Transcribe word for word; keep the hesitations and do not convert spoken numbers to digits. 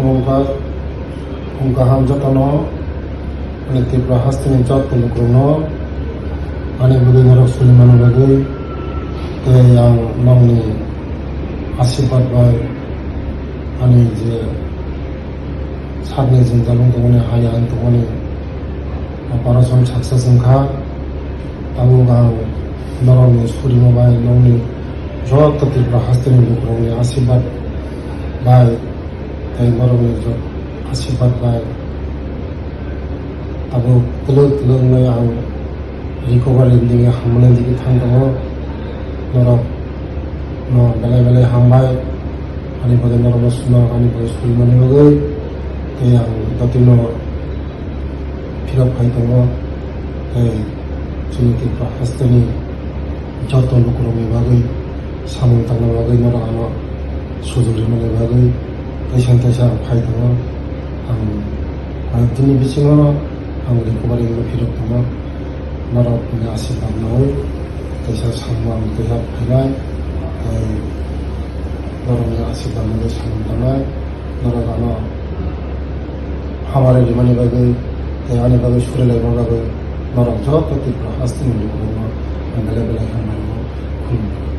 Wngkha, wngkha ham jotono, ani Tripura hasteni joto lukurokno ani bwrwi norok suri mani bagwi, tei ang nokni asirwad bai ani je sakni jwngjal wng tongmani, hai ang tongmani operation success wngkha. Tabuk ang norokni surima bai, nokni joto Tripura hasteni lukurokni asirwad bai tei norokni jo-, asirwad bai tabuk twlwk twlwk wngwi ang recovery ni hamjakmani digi thang tongo. Norok no belai belai hambai, ani bwrwi norokno suna, ani bwrwi surimani bagwi. Tei ang jotino phirok phai tongo, tei chini Tripura hasteni joto lukurokni bagwi samung tangna bagwi norok ano sujok rimani bagwi teisa teisa ang phai tongo. Ang koi ek dini bisingo ang recovery wngwi phirok tongo. Norokni asirwad nawi teisa samung ang teisa phainai, tei norokni asirwad nawi samung tangnai. Norok ano hamari rimani bagwi tei ani bagwi suri laima bagwi norok joto Tripura hasteni lukurokno ang belai belai hambai rwo, khulumkha.